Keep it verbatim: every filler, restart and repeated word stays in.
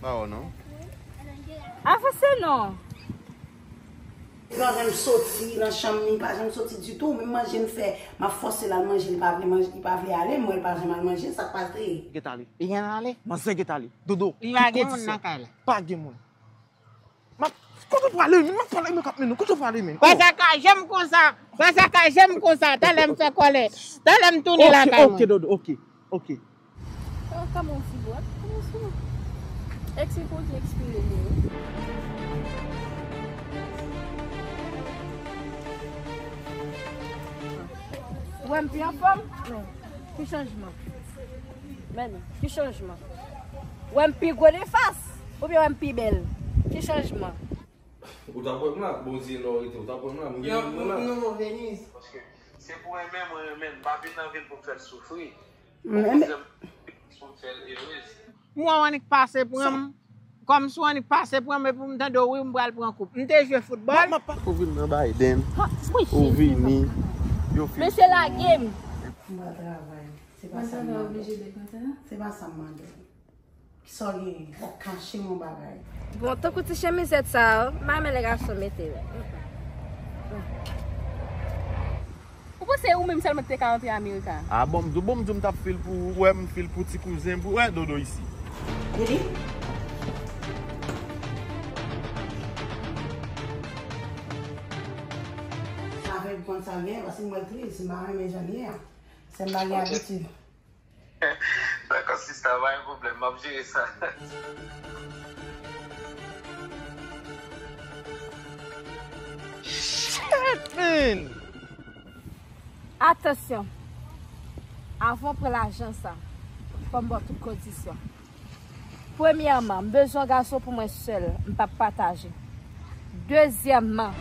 Ba w non. Avanse non. Li pa janm soti nan chanm li, li pa janm soti ditou. Menm manje m fè, m ap fòse l al manje, li pa vle manje, li pa vle ale, m wè li pa janm al manje, sa k pase? Gentan ale. Li gentan ale? Manzè gentan ale. Dodo, tout kondisyon. Pa gen moun nan kay la. Pa gen moun. M ap, kote w prale menm? M ap pale menm k ap mennen w. Kote w prale menm? Baz la ka janm konsa. Baz la ka janm konsa. Talè m fè kòlè. Talè m tounen lakay mwen. Ok, ok, Dodo, ok. Ok. Ah, kòman w si bwat? Kòman w si bwat? Èks li konn ekspire li wi. Ou wè m pi anfòm? Non. Ki chanjman? Men, ki chanjman? Ou wè m pi gwo de fas? Oubyen ou wè m pi bèl? Ki chanjman? Ou t ap wè m la, Bondye lè w rete, ou t ap wè m la, m gen moun la. Yon, yon, yon Venise. Paske se pou renmen mwen renmen l, m pa vin nan vil pou m fè l soufri. Mwen, mwen, pou m fè l erez. Mwen annik pase pran m, kòmsi w annik pase pran m, epi m tande w wi m pral pran koup. M te jwe foutbòl. Ou vin nan Biden, ou vini, yo fin. Mesye lage m. M pral travay. Se pa sa m mande. Se pa sa m mande. Kisa w genyen? W ap kache m yon bagay. Bon, tankou ti chemizèt sa a, m pa renmen lè gason mete l. Ou panse ou menm sèlman ki te ka antre Amerika? Ah, bon, m di w, bon, m di w, m t ap fil pou ou, wè, m fil pou ti kouzen, pou, wè, Dodo isi. Didi? Avèg konn sa l genyen, paske m wè l tris, m pa renmen jan l ye a. Se m pa gen abitid. Dakò, sista, pa gen pwoblèm, m ap jere sa. Shit, man! Atansyon! Avan w pran lajan sa, fò m ba w tout kondisyon. Premyèman, m bezwen yon gason pou mwen sèl, m p ap pataje. Dezyèmman,